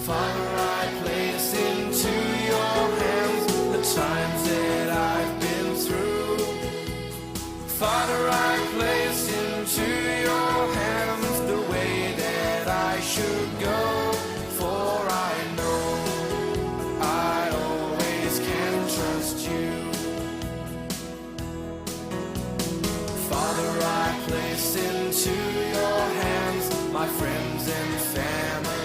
Father, I place into your hands the times that I've been through. Father, I place into your hands the way that I should go. For I know I always can trust you. Father, I place into your hands my friends and family.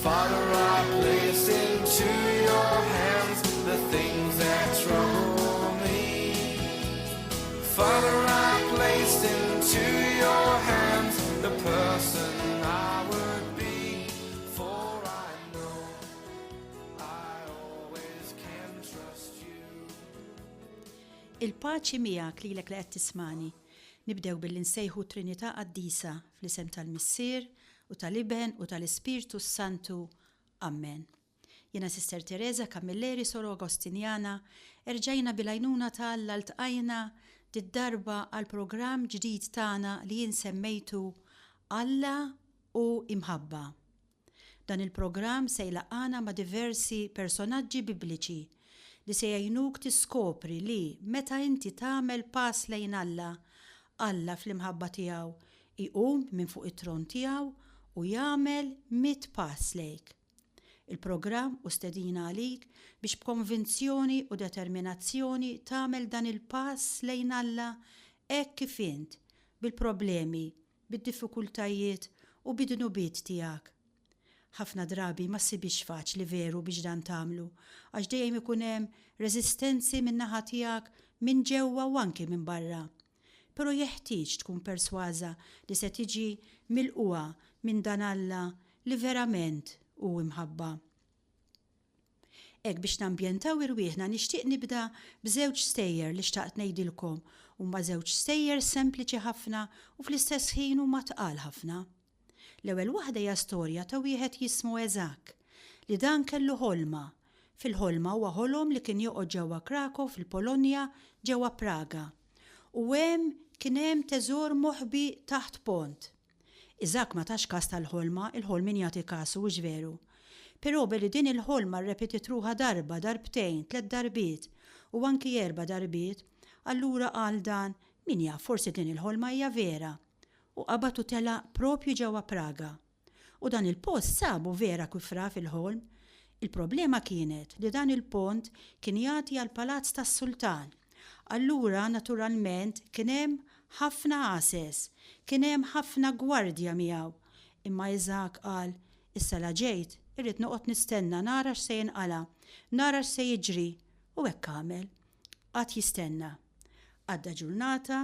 Father, I place into your hands the things that trouble me. Father, I place into your hands the person I would be. For I know I always can trust you. Il-paċi miegħek lilek li qed tismani. Nibdew billi nsejħu Trinità Qaddisa fl-isem tal-Missier u tal-Iben u tal-Ispirtu s-Santu. Amen. Jiena Sister Teresa Camilleri Soro Agostinjana, erġajna bil-għajnuna ta' Alla ltqajna did-darba għal programm ġdid tagħna li jien semmejtu Alla hu Imħabba. Dan il-programm se jlaqqagħna ma' diversi personaġġi Bibliċi li se jgħinuk tiskopri li meta inti tagħmel pass lejn Alla, Alla fl-imħabba tiegħu jqum minn fuq it-tron tiegħu u jagħmel mitt pass lejk. Il-programm hu stedina għalik biex b'konvinzjoni u determinazzjoni tagħmel dan il-pass lejn Alla hekk kif int, bil-problemi, bid-diffikultajiet u bid-dnubiet tiegħek. Ħafna drabi ma ssibhiex faċli veru biex dan tagħmlu, għax dejjem ikun hemm reżistenzi min-naħa tiegħek minn ġewwa u anki minn barra. Però jeħtieġ tkun persważa li se tiġi milqugħa minn dan Alla li verament hu imħabba. Hekk biex nambjentaw irwieħna nixtieq nibda b'żewġ stejjer li xtaqt ngħidilkom. Huma żewġ stejjer sempliċi ħafna u fl-istess ħin huma tqal ħafna. L-ewwel waħda hija storja ta' wieħed jismu Eżak, li dan kellu ħolma. Fil-ħolma huwa ħolom li kien joqgħod ġewwa Krakow fil-Polonja ġewwa Praga. U hemm kien hemm teżor moħbi taħt pont. Iżakk ma tax kas tal-ħolma, il-ħolm min jagħti kasu, hux veru? Però billi din il-ħolma rrepetiet ruħha darba, darbtejn, tlett darbiet, u anki erba' darbiet, allura qal dan, min jaf forsi din il-ħolma hija vera. U qabad u telaq propju ġewwa Praga. U dan il-post sabu vera kif ra fil-ħolm. Il-problema kienet li dan il-pont kien jagħti għall-palazz tas-sultan. Allura, naturalment, kien hemm ħafna għases, kien hemm ħafna gwardja miegħu. Imma Iżakk qal, Issa la ġejt, irrid noqgħod nistenna nara x'se jinqala', nara x'se jiġri. U hekk għamel. Qagħad jistenna. Għadda ġurnata,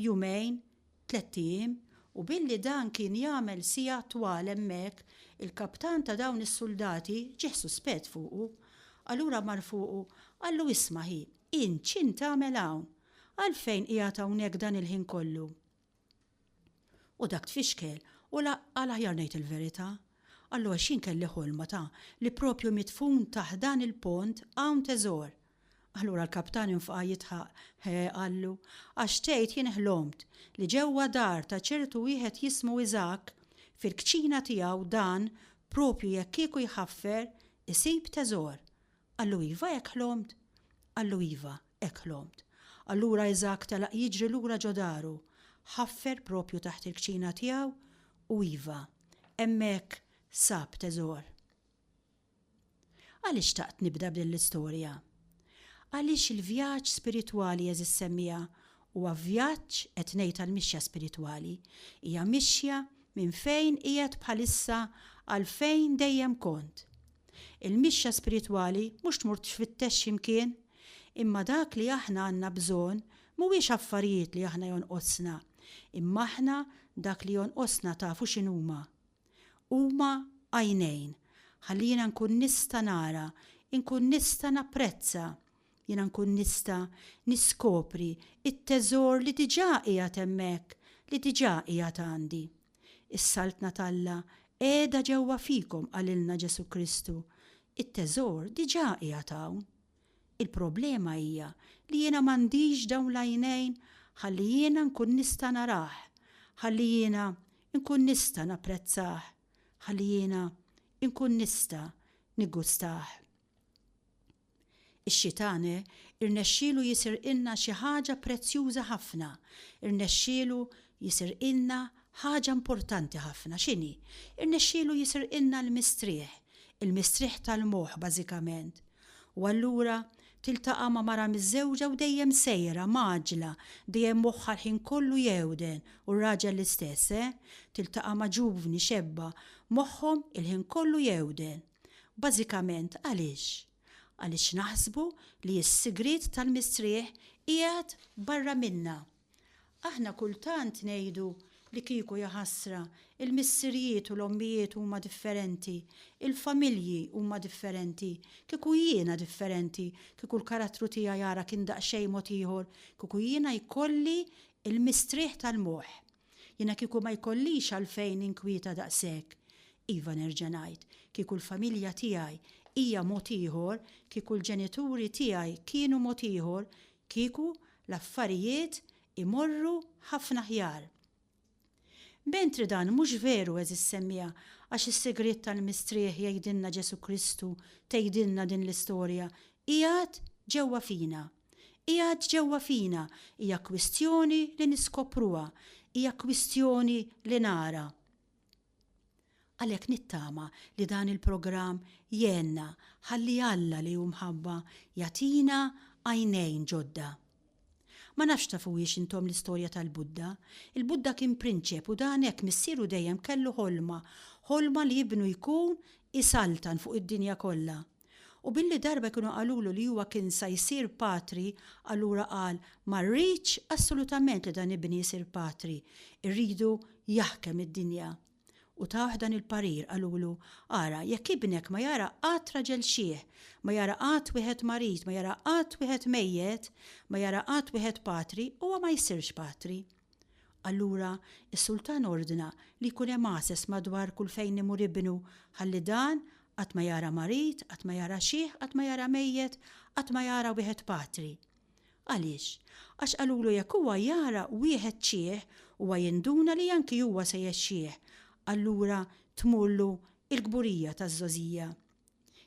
jumejn, Tlett ijiem, u billi dan kien jagħmel sigħat twal hemmhekk, il-kaptan ta' dawn is-suldati ġieh suspett fuqu. Allura mar fuqu, qallu isma' ħi, int x'int tagħmel hawn? Għalfejn qiegħed hawnhekk dan il-ħin kollu? U dak tfixkel u la qal aħjar ngħid il-verità. Qallu għax jien kelli ħolma ta' li propju midfun taħt dan il-pont hawn teżor. Allura l-kaptan infaqa' jidħaq, He, qallu, għax tgħid jien ħlomt li ġewwa dar ta' ċertu wieħed jismu Iżakk, fil-kċina tiegħu dan, propju jekk kieku jħaffer, isib teżor. Qallu iva hekk ħlomt? Qallu iva, hekk ħlomt. Allura Iżakk telaq jiġri lura ġo daru, ħaffer propju taħt il-kċina tiegħu u iva, hemmhekk sab teżor. Għaliex xtaqt nibda b'din l-istorja? Għaliex il-vjaġġ spiritwali għeżież semmiegħa huwa vjaġġ qed ngħid għall-mixja spiritwali, hija mixja minn fejn qiegħed bħalissa għal fejn dejjem kont. Il-mixja spiritwali mhux tmur tfittex xi mkien, imma dak li aħna għandna bżonn mhuwiex affarijiet li aħna jonqosna, imma aħna dak li jonqosna tafu x'inhuma? Huma għajnejn, ħalli jiena nkun nista' nara, inkun nista' napprezza, jiena nkun nista' niskopri t-teżor li diġà qiegħed hemmhekk, li diġà qiegħed għandi. Is-Saltna t'Alla qiegħda ġewwa fikom qalilna Ġesù Kristu. It-teżor diġà qiegħed hawn. Il-problema hija li jiena m'għandix dawn l-għajnejn ħalli jiena nkun nista' narah, ħalli jiena nkun nista' napprezzah. ħalli jiena nkun nista' niggustah. Ix-xitan irnexxielu jisirqilna xi ħaġa prezzjuża ħafna, irnexxielu jisirqilna ħaġa importanti ħafna. X'inhi? Irnexxielu jisirqilna l-mistrieħ, il-mistrieħ tal-moħħ bażikament. U allura tiltaqa' ma' mara miżżewġa u dejjem sejra, mgħaġġla, dejjem moħħha l-ħin kollu jewden u r-raġel l-istess, eh? Tiltaqa' ma' ġuvni, xebba, moħħhom il-ħin kollu jewden. Bażikament għaliex? Għaliex naħsbu li s-sigriet tal-mistrieħ qiegħed barra minna. Aħna kultant ngħidu li kieku jaħasra, il-missirijiet u l-ommijiet huma differenti, il-familji huma differenti, kieku jiena differenti, kieku l-karattru tiegħi ara kien daqsxejn mod ieħor, kieku jiena jkolli l-mistrieħ tal-moħħ. Jiena kieku ma jkollix għalfejn ninkwieta daqshekk. Iva nerġa' ngħid, kieku l-familja tiegħi hija mod ieħor, kieku l-ġenituri tiegħi kienu mod ieħor, kieku l-affarijiet imorru ħafna aħjar. Mentri dan mhux veru għeżież semmiegħa għax is-sigriet tal-mistrieħ jgħidilna Ġesù Kristu, tgħidilna din l-istorja, qiegħed ġewwa fina. Qiegħed ġewwa fina, hija kwistjoni li niskopruha, hija kwistjoni li nara. Għalhekk nittama li dan il-programm jgħinna ħalli Alla li hu mħabba jagħtina għajnejn ġodda. Ma nafx tafuhiex intom l-istorja tal-Budda. Il-Budda kien prinċep u dan hekk missieru dejjem kellu ħolma, ħolma li ibnu jkun isaltan fuq id-dinja kollha. U billi darba kienu qalulu li huwa kien sa jsir patri, allura qal, Ma rridx assolutament li dan ibni jsir patri, irridu jaħkem id-dinja. U tawh dan il-parir, qalulu, Ara, jekk ibnek ma jara qatt raġel xiħ, ma jara qatt wieħed marid, ma jara qatt wieħed mejjet, ma jara qatt wieħed patri, huwa ma jsirx patri. Allura, is-sultan ordna li jkun hemm għases madwar kull fejn imur ibnu, ħalli dan qatt ma jara marid, qatt ma jara xiħ, qatt ma jara mejjet, qatt ma jara wieħed patri. Għaliex? Għax qalulu jekk huwa jara wieħed xiħ, huwa jinduna li anki huwa se jexxih, allura tmurlu l-kburija taż-żgħożija.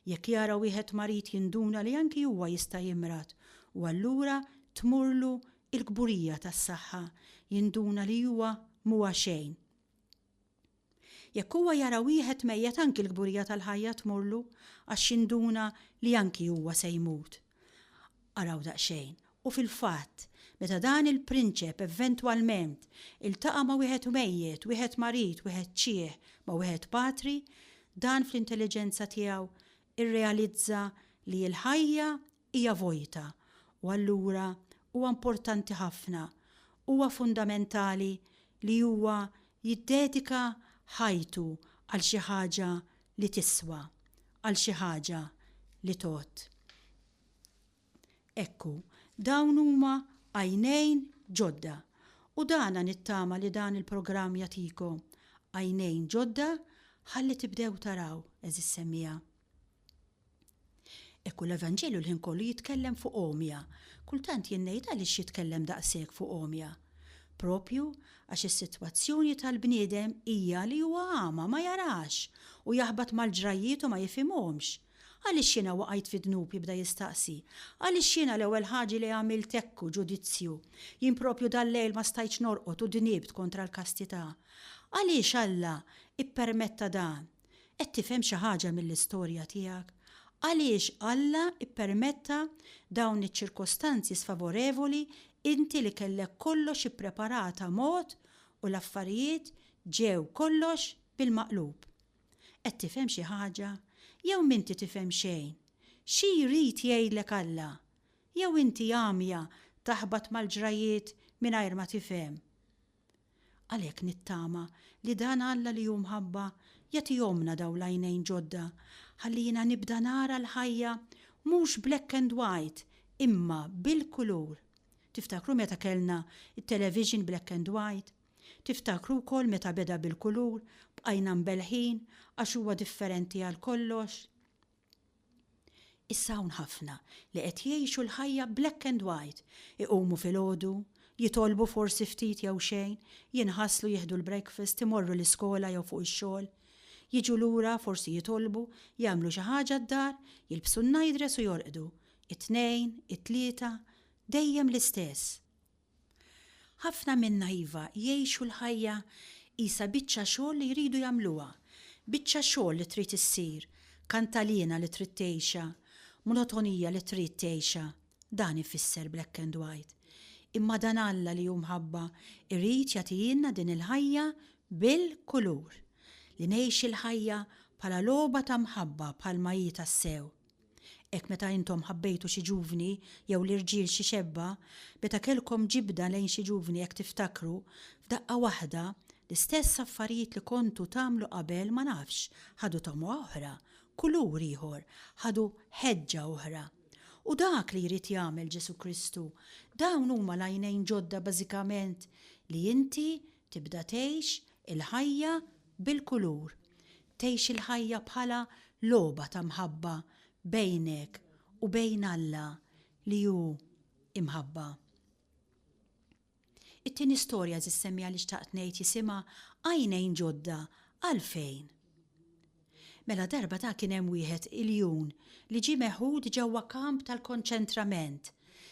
Jekk jara wieħed marid jinduna li anki huwa jista' jimrad u allura tmurlu l-kburija tas-saħħa, jinduna li huwa m'huwa xejn. Jekk huwa jara wieħed mejjet anki l-kburija tal-ħajja tmurlu għax jinduna li anki huwa se jmut. Araw daqsxejn. U fil-fatt, meta dan il-prinċep eventwalment iltaqa' ma' wieħed mejjet, wieħed marid, wieħed xiħ, ma' wieħed patri, dan fl-intelliġenza tiegħu rrealizza li l-ħajja hija vojta u allura huwa importanti ħafna, huwa fundamentali li huwa jiddedika ħajtu għal xi ħaġa li tiswa, għal xi ħaġa li tgħodd. Ekku, dawn huma għajnejn ġodda. U dana nittama li dan il-programm jagħtikom għajnejn ġodda ħalli tibdew taraw, għeżież semmiegħa. Ekku l-Evanġelju l-ħin kollu jitkellem fuq għomja. Kultant jien ngħid għaliex jitkellem daqshekk fuq għomja. Propju għax is-sitwazzjoni tal-bniedem hija li huwa għama, ma jarax, u jaħbat mal-ġrajjiet u ma jifhimhomx. Għaliex jiena waqajt fi dnub jibda jistaqsi. Għaliex jiena l-ewwel ħaġi li għamilt hekk hu ġudizzju. Jien propju dal-lejl ma stajtx norqod u dnibt kontra l-kastità. Għaliex Alla ippermetta dan? Qed tifhem xi ħaġa mill-istorja tiegħek? Għaliex Alla ppermetta dawn iċ-ċirkostanzi sfavorevoli inti li kellek kollox ippreparat a mod u l-affarijiet ġew kollox bil-maqlub? Qed tifhem xi ħaġa? Jew m'inti tifhem xejn? Xi jrid jgħidlek Alla? Jew inti għamja taħbat mal-ġrajjiet mingħajr ma tifhem? Għalhekk nittama li dan Alla li hu mħabba jagħtihomlna dawn l-għajnejn ġodda ħalli jiena nibda nara l-ħajja mhux black and white imma bil-kulur. Tiftakru meta kellna t-television black and white? Tiftakru wkoll meta beda bil-kulur bqajna mbellħin għax huwa differenti għal kollox? Issa hawn ħafna li qed jgħixu l-ħajja black and white, iqumu filgħodu, jitolbu forsi ftit jew xejn, jinħaslu jieħdu l-breakfast, imorru l-iskola jew fuq ix-xogħol. Jiġu lura, forsi jitolbu, jagħmlu xi ħaġa d-dar, jilbsu n-nightdress u jorqdu. It-Tnejn, it-Tlieta, dejjem l-istess. Ħafna minna iva jgħixu l-ħajja qisha biċċa xogħol li jridu jagħmluha, biċċa xogħol li trid issir, kantaliena li trid tgħixha, monotonija li trid tgħixha. Dan ifisser black and white. Imma dan Alla li hu mħabba irid jagħtihielna din il-ħajja bil-kulur. Li ngħix il-ħajja bħala logħba ta' mħabba bħalma hi tassew. Hekk meta intom ħabbejtu xi ġuvni jew l-irġiel xi xebba, meta kellkom ġibda lejn xi ġuvni hekk tiftakru, f'daqqa waħda, l-istess affarijiet li kontu tagħmlu qabel ma nafx, ħadu togħma oħra, kulur ieħor, ħadu ħeġġa oħra. U dak li jrid jagħmel Ġesù Kristu, dawn huma l-għajnejn ġodda bażikament li inti tibda tgħix il-ħajja bil-kulur. Tgħix il-ħajja bħala logħba ta' mħabba bejnek u bejn Alla li hu imħabba. It-tieni storja għeżież semmiegħa li xtaqt ngħid jisimha Għajnejn ġodda għalfejn? Mela darba ta' kien hemm wieħed iljun li ġie meħud ġewwa kamp tal-konċentrament.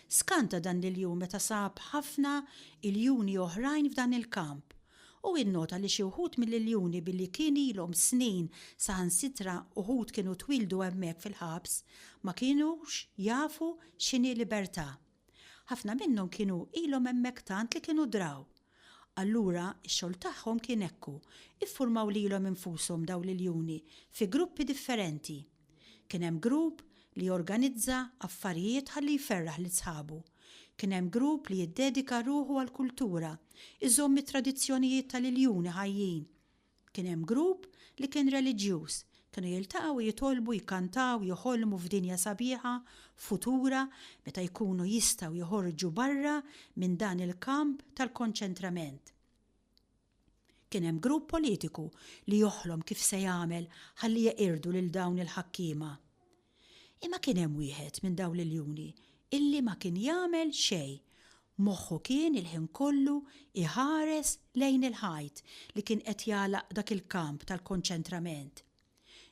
Skanta dan l-iljun meta sab ħafna iljuni oħrajn f'dan il-kamp. Hu innota li xi wħud mill-iljuni billi kien ilhom snin saħansitra uħud kienu twieldu hemmhekk fil-ħabs ma kinux jafu x'inhi libertà. Ħafna minnhom kienu ilhom hemmhekk tant li kienu draw. Allura, ix-xogħol tagħhom kien hekku, iffurmaw lilhom infushom dawn l-iljuni fi gruppi differenti. Kien hemm grupp li jorganizza affarijiet ħalli jferraħ lil sħabu. Kien hemm grupp li jiddedika ruħu għall-kultura, iżomm it-tradizzjonijiet tal-iljuni ħajjin. Kien hemm grupp li kien reliġjuż, kienu jiltaqgħu u jitolbu, jkantaw, joħolmu f'dinja sabiħa, futura, meta jkunu jistgħu joħorġu barra minn dan il-kamp tal-konċentrament. Kien hemm grupp politiku li joħlom kif se jagħmel ħalli jeqirdu lil dawn il-ħakkiema. Imma kien hemm wieħed minn dawn l-iljuni illi ma kien jagħmel xejn. Moħħu kien il-ħin kollu jħares lejn il-ħajt li kien qed jagħlaq dak il-kamp tal-konċentrament.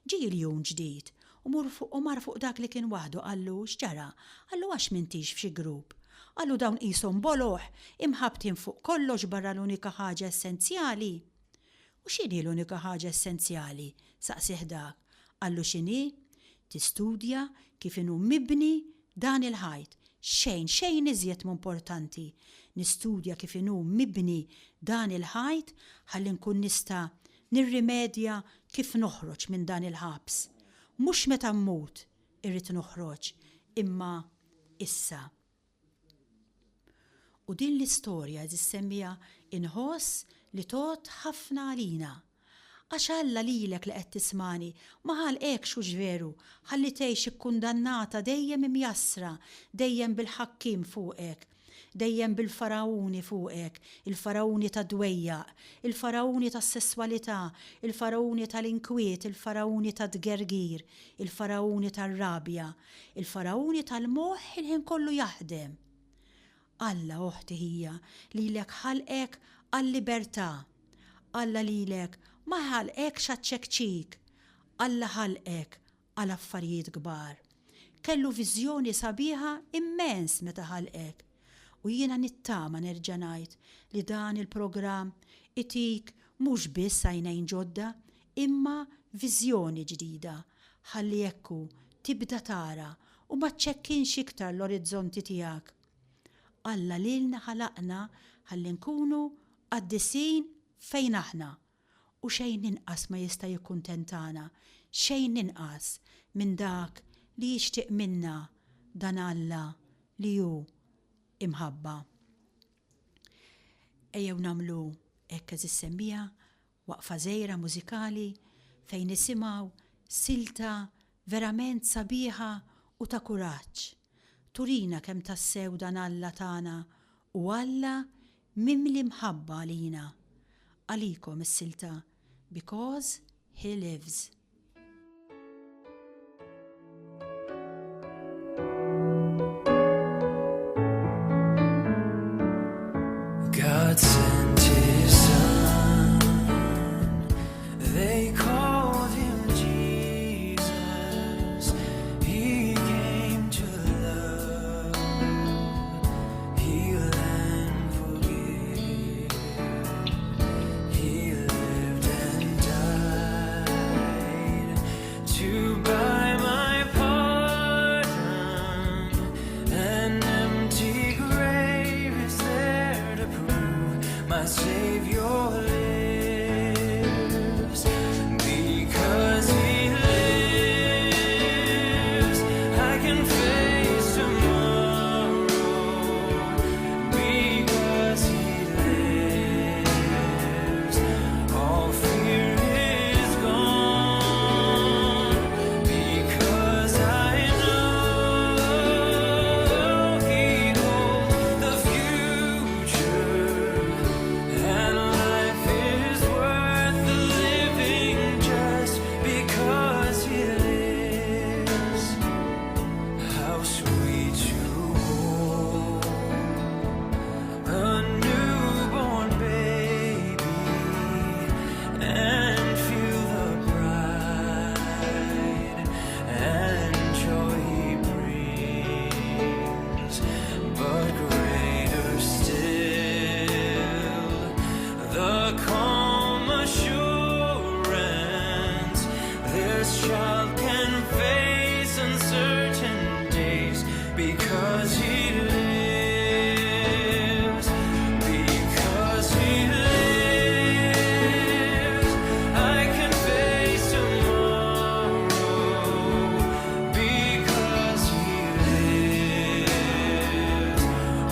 Ġie iljun ġdid u mur fuq u mar fuq dak li kien waħdu qallu x'ġara? Qallu għax m'intix f'xi grupp? Qallu dawn qishom boloh, imħabbtin fuq kollox barra l-unika ħaġa essenzjali. U x'inhi l-unika ħaġa essenzjali? saqsieh dak. Qallu x'inhi? Tistudja kif inhu mibni dan il-ħajt. Xejn, xejn iżjed mhu importanti. Nistudja kif inhu mibni dan il-ħajt ħalli nkun nista' nirrimedja kif noħroġ minn dan il-ħabs. Mhux meta mmut irrid noħroġ, imma issa. U din l-istorja għeżież semmiegħa inħoss li tgħodd ħafna għalina. Għax Alla lilek li qed tismagħni ma ħalqekx hux veru ħalli tgħix ikkundannata dejjem imjassra, dejjem bil-ħakkiem fuqek, dejjem bil-faragħuni fuqek, il-faragħuni tad-dwejjaq, il-faragħuni tas-sesswalità, il-faragħuni tal-inkwiet, il-faragħuni tat-tgergir, il-faragħuni tar-rabja, Il-Faragħuni tal-moħħ il-ħin kollu jaħdem. Alla, oħti ħija, lilek ħalqek għal-libertà. Alla lilek ma ħalqekx għaċ-ċekċik. Alla ħalqek għal affarijiet kbar. Kellu viżjoni sabiħa immens meta ħalqek. U jiena nittama nerġa' ngħid li dan il-programm itik mhux biss għajnejn ġodda imma viżjoni ġdida ħalli hekk hu tibda tara u ma ċċekkinx iktar l-orizzonti tiegħek. Alla lilna ħalaqna ħalli nkunu qaddisin fejn aħna u xejn inqas ma jista' jikkuntentana, xejn inqas minn dak li jixtieq minna dan Alla li hu imħabba. Ejjew nagħmlu hekk għeżież semmiegħa Waqfa żgħira mużikali fejn nisimgħu silta verament sabiħa u ta' kuraġġ. Turina kemm tassew dan Alla tagħna hu Alla mimli mħabba għalina. Għalikom is-silta Because He Lives. God sent his son. They call This child can face uncertain days because he lives. Because he lives, I can face tomorrow. Because he lives,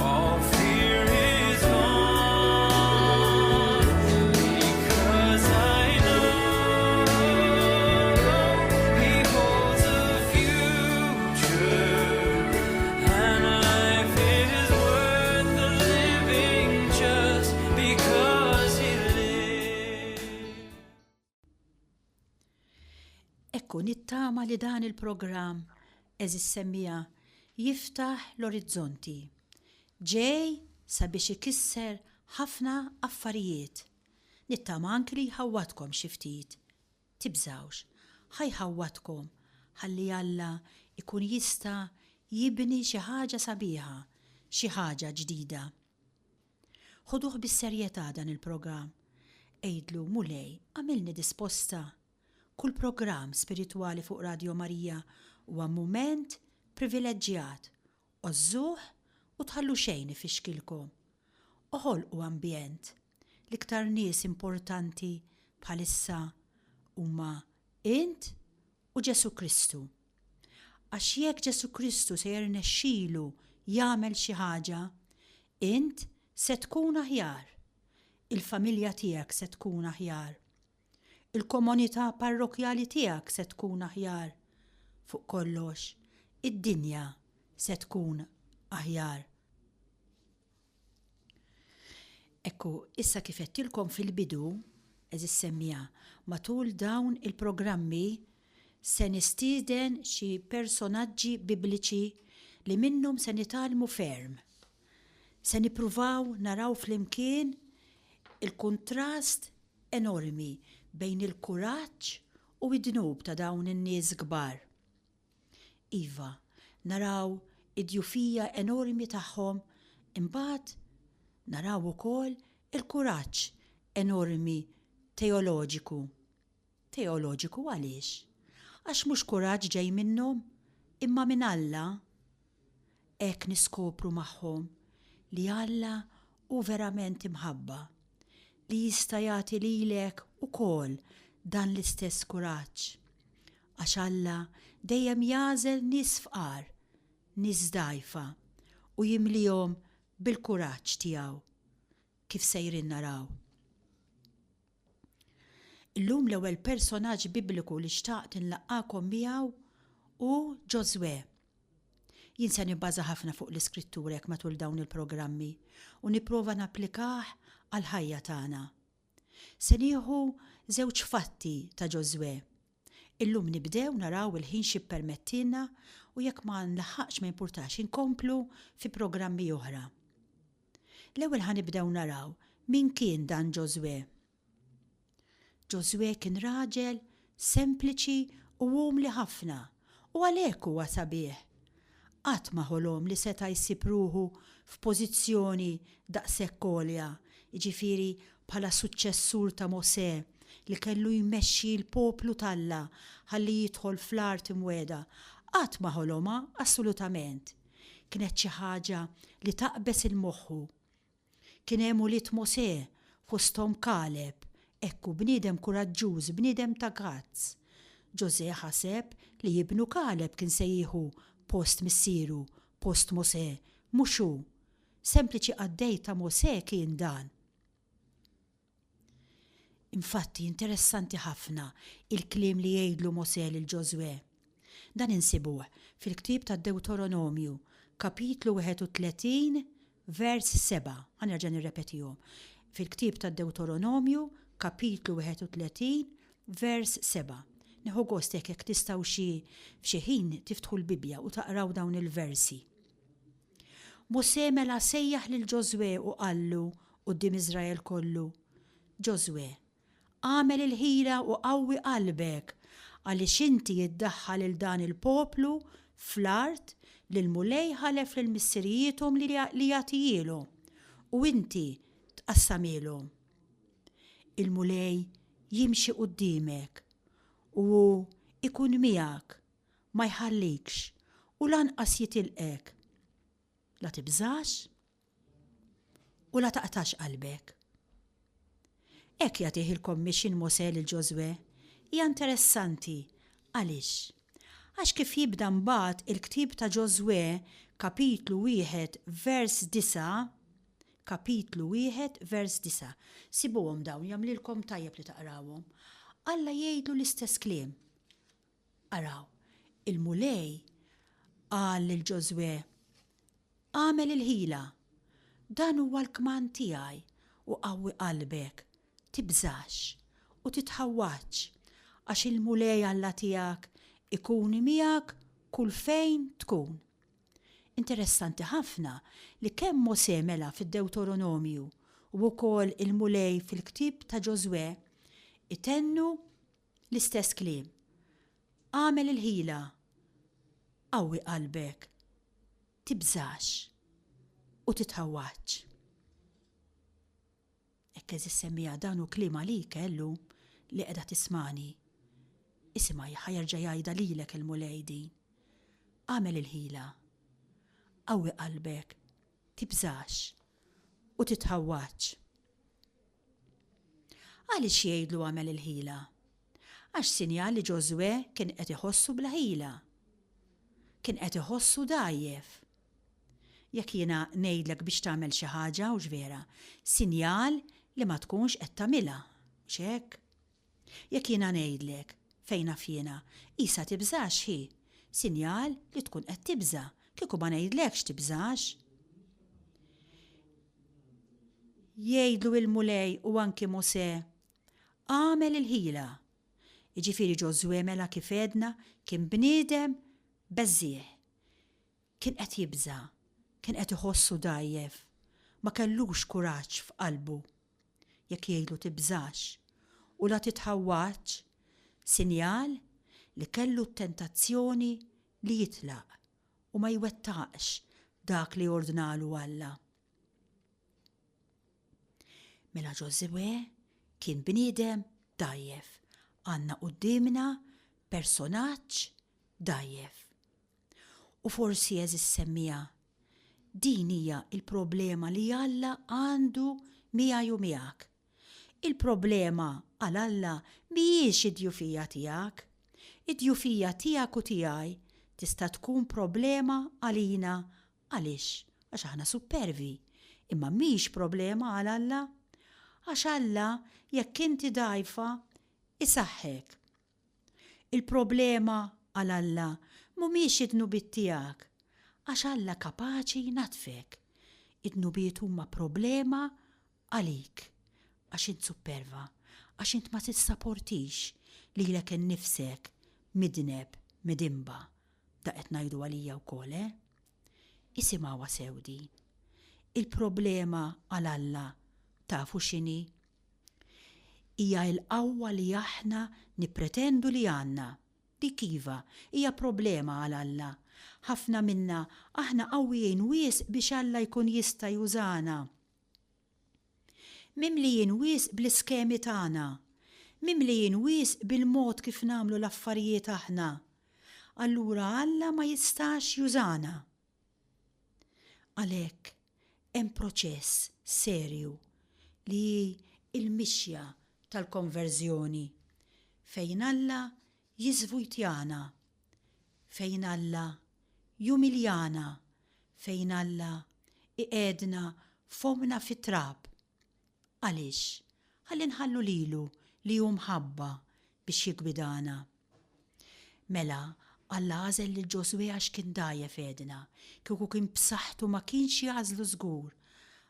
all fear is gone. Because I know he holds the future, and life is worth the living just because he lives. Ekku nittama li dan il-programm, għeżież semmiegħa, jiftaħ l-orizzonti. Ġej sabiex ikisser ħafna affarijiet. Nittama anki li jħawwadkom xi ftit. Tibżgħux, ħa jħawwadkom ħalli Alla jkun jista' jibni xi ħaġa sabiħa, xi ħaġa ġdida. Ħuduh bis-serjetà dan il-programm. Għidlu, Mulej, agħmilni disposta. Kull programm spiritwali fuq Radio Marija huwa mument privileġġjat. Għożżuh u tħallu xejn ifixkilkom. Oħolqu ambjent. L-iktar nies importanti bħalissa huma int u Ġesù Kristu. Għax jekk Ġesù Kristu se jirnexxilu jagħmel xi ħaġa, int se tkun aħjar. Il-familja tiegħek se tkun aħjar. Il-komunità parrokkjali tiegħek se tkun aħjar. Fuq kollox, id-dinja se tkun aħjar. Ekku, issa kif għedtilkom fil-bidu, għeżież semmiegħa, matul dawn il-programmi se nistieden xi personaġġi bibliċi li minnhom se nitgħallmu ferm. Se nippruvaw naraw flimkien il-kuntrast enormi bejn il-kuraġġ u d-dnub ta' dawn in-nies kbar. Iva, naraw id-djufija enormi tagħhom imbagħad naraw ukoll il-kuraġġ enormi teoloġiku. Teoloġiku għaliex? Għax mhux kuraġġ ġej minnhom, imma minn Alla. Hekk niskopru magħhom li Alla hu verament imħabba, li jista' jagħti lilek ukoll dan l-istess kuraġġ. Għax Alla dejjem jagħżel nies fqar, nies dgħajfa, u jimlihom bil-kuraġġ tiegħu, kif sejrin naraw. Illum l-ewwel personaġġ Bibliku li xtaqt inlaqqagħkom miegħu hu Ġożwè. Jien se nibbaża ħafna fuq l-Iskrittura hekk matul dawn il-programmi u nipprova napplikah għall-ħajja tagħna. Se nieħu żewġ fatti ta' Ġożwè. Illum nibdew naraw il-ħin x'jippermettilna u jekk ma nlaħħaqx ma jimpurtax inkomplu fi programmi oħra. L-ewwel ħa nibdew naraw min kien dan Ġożwè. Ġożwè kien raġel sempliċi u umli ħafna u għalhekk huwa sabiħ. Qatt ma ħolom li seta' jsib ruħu f'pożizzjoni daqshekk għolja, jiġifieri bħala suċċessur ta' Mosè li kellu jmexxi l-poplu t'Alla ħalli jidħol fl-Art Imwiegħda. Qatt ma ħolomha assolutament. Kienet xi ħaġa li taqbeż il-moħħu. Kien hemm ulied Mosè, fosthom Kaleb, hekk hu bniedem kuraġġuż, bniedem ta' gazz. Ġożè ħaseb li ibnu Kaleb kien se jieħu post missieru, post Mosè, mhux hu. Sempliċi qaddej ta' Mosè kien dan. Infatti, interessanti ħafna il-kliem li jgħidlu Mosè lil Ġożwè. Dan insibuh fil-ktieb tad-Dewtoronomju, kapitlu 31, vers 7. Ħa nerġa' nirrepetihom. Fil-ktieb tad-Dewtoronomju, kapitlu 31, vers 7. Nieħu gost jekk jekk tistgħu xi f'xi ħin tiftħu l-Bibbja u taqraw dawn il-versi. Mosè mela sejjaħ lil Ġożwè u qallu quddiem Iżrael kollu, Ġożwè, agħmel il-ħila u qawwi qalbek, għaliex inti iddaħħal 'il dan il-poplu fl-art li l-Mulej ħalef lil missirijiethom li jagħtihielhom, u inti tqassamhielhom. Il-Mulej jimxi quddiemek, u hu. Ikun miegħek, ma jħallikx u lanqas jitilqek. La tibżax u la taqtax qalbek. Hekk jagħtih il-commission Mosè lil Ġożwè. Hija interessanti. Għaliex? Għax kif jibda mbagħad il-ktieb ta' Ġożwè, kapitlu wieħed vers disgħa, kapitlu wieħed vers disgħa. Sibuhom dawn, jagħmlilkom tajjeb li taqrawhom. Alla jgħidlu l-istess kliem. Araw, il-Mulej qal lil Ġożwè, Agħmel il-ħila! Dan huwa l-kmand tiegħi, u qawwi qalbek, tibżax u titħawwadx, għax il-Mulej Alla tiegħek ikun miegħek kull fejn tkun. Interessanti ħafna li kemm Mosè mela fid-Dewtoronomju u wkoll il-Mulej fil-ktieb ta' Ġożwè itennu l-istess kliem, Agħmel il-ħila, qawwi qalbek, tibżax u titħawwadx. Hekk għeżież semmiegħa dan hu kliem għalik eh llum li qiegħda tismagħni. Isimgħi ħa jerġa' jgħidha lilek il-Mulej din. Agħmel il-ħila. Qawwi qalbek, tibżax u titħawwadx. Għaliex jgħidlu agħmel il-ħila? Għax sinjal li Ġożwè kien qed iħossu bla ħila. Kien qed iħossu dgħajjef. Jekk jiena ngħidlek biex tagħmel xi ħaġa, hux vera, sinjal li ma tkunx qed tagħmilha, mhux hekk? Jekk jiena ngħidlek, fejn naf jiena, qisha tibżax hi, sinjal li tkun qed tibża', kieku ma ngħidlekx tibżax. Jgħidlu il-Mulej u anki Mosè, Agħmel il-ħila. Jiġifieri Ġożwè mela kif għedna kien bniedem beżżiegħ. Kien qed jibża', kien qed iħossu dgħajjef, ma kellux kuraġġ f'qalbu. Jekk jgħidlu tibżax u la titħawwadx, sinjal li kellu t-tentazzjoni li jitlaq u ma jwettaqx dak li ordnalu Alla. Mela Ġożwè kien bniedem dgħajjef. Għandna quddiemna personaġġ dgħajjef. U forsi għeżież semmiegħa, din hija l-problema li Alla għandu miegħi u miegħek. Il-problema għal Alla mhijiex id-djufija tiegħek. Id-djufija tiegħek u tiegħi tista' tkun problema għalina għaliex? Għax aħna suppervi. Imma mhix problema għal Alla. Għax Alla jekk inti dgħajfa isaħħek. Il-problema għal Alla mhumiex id-dnubiet tiegħek, għax Alla kapaċi jnaddfek. Id-dnubiet huma problema għalik, għax int supperva, għax int ma tissaportix lilek innifsek midneb, midinba. Da qed ngħidu għalija wkoll, eh? Isimgħuha sew din. Il-problema għal Alla tafu x'inhi? Hija l-qawwa li aħna nippretendu li għandna. Dik iva, hija problema għal Alla. Ħafna minna aħna qawwijin wisq biex Alla jkun jista' jużana. Mimlijin wisq bl-iskemi tagħna. Mimlijin wisq bil-mod kif nagħmlu l-affarijiet aħna. Allura Alla ma jistax jużana. Għalhekk, hemm proċess serju li hi l-mixja tal-konverżjoni, fejn Alla jiżvujtjana, fejn Alla jumiljana, fejn Alla iqiegħdna fommna fit-trab. Għaliex? Ħalli nħallu lilu li hu mħabba biex jiggwidana. Mela, Alla għażel lil Ġożwè għax kien dgħajjef għedna. Kieku kien b'saħħtu ma kienx jagħżlu żgur.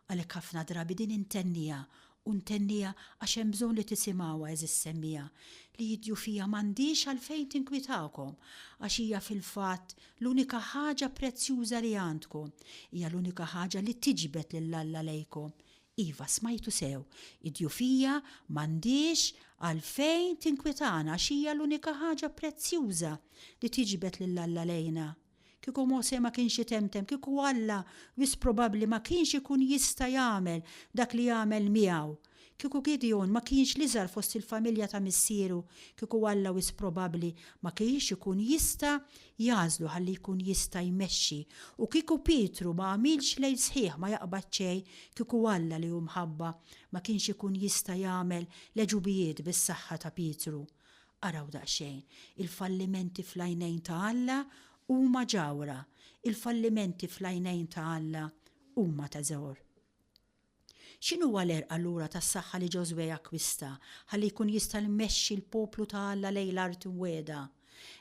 Għalhekk ħafna drabi din intenniha, u ntenniha għax hemm bżonn li tisimgħuha għeżież semmiegħa, li d-djufija m'għandhiex għalfejn tinkwitakom, għax hija fil-fatt l-unika ħaġa prezzjuża li għandkom, hija l-unika ħaġa li tiġbed lil Alla lejkom, Iva, smajtu sew, id-djufija m'għandhiex għalfejn tinkwitana għax hija l-unika ħaġa prezzjuża li tiġbed lil Alla lejna. Kieku Mosè ma kienx itemtem, kieku Alla wisq probabbli ma kienx ikun jista' jagħmel dak li għamel miegħu. Kieku Gidjon ma kienx l-iżgħar fost il-familja ta' missieru, kieku Alla wisq probabbli ma kienx ikun jista' jagħżlu ħalli jkun jista' jmexxi. U kieku Pietru ma għamilx lejl sħiħ ma jaqbad xejn, kieku Alla li hu mħabba ma kienx ikun jista' jagħmel l-għeġubijiet bis-saħħa ta' Pietru. Araw daqsxejn, il-fallimenti fl-għajnejn ta' Alla huma ġawhra, il-fallimenti fl-għajnejn ta' Alla huma teżor. X'inhuwa l-għerq allura tas-saħħa li Ġożwè akkwista ħalli jkun jista' jmexxi l-poplu ta' Alla lejn l-art imwiegħda?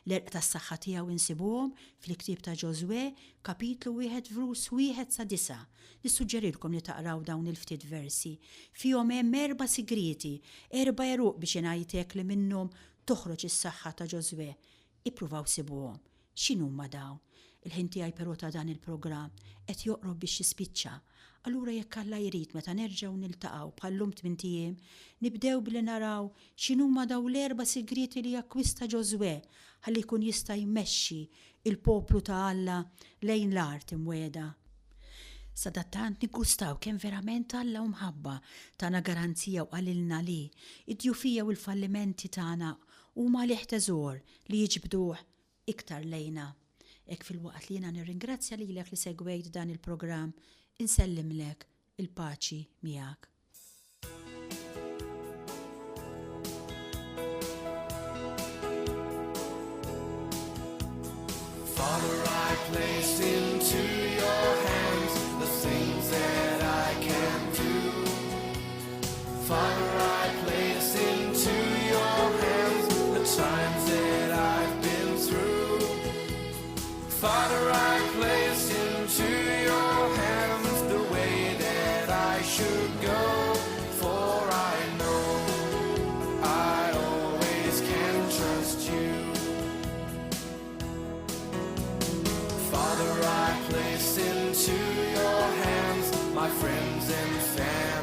L-għerq tas-saħħa tiegħu insibuhom fil-ktieb ta' Ġożwè, kapitlu wieħed vrus wieħed sa disgħa. Nissuġġerilkom li taqraw dawn il-ftit versi. Fihom hemm erba' sigrieti, erba' għeruq biex ingħid hekk li minnhom toħroġ is-saħħa ta' Ġożwè. Ippruvaw sibuhom. X'inhuma dawn? Il-ħin tiegħi però ta' dan il-programm qed joqrob biex jispiċċa. Allura jekk Alla jrid meta nerġgħu niltaqgħu bħal-lum tmint ijiem, nibdew billi naraw x'inhuma dawn l-erba' sigrieti li akkwista Ġożwè ħalli jkun jista' jmexxi l-poplu ta' Alla lejn l-art imwiegħda. Sadattant niggustaw kemm verament Alla hu mħabba, tana garanzija u qalilna li, id-djufija u l-fallimenti tagħna huma għalih teżor li jiġbduh iktar lejna. Hekk filwaqt li jiena nirringrazzja lilek li segwejt dan il-programm, insellimlek il-paċi miegħek. Father, I place into your hands the things that I can do. Father, I place into your hands the times that I've been through. Father, I place into your hands the way that I should go. For I know I always can trust you. Father, I place into your hands my friends and family.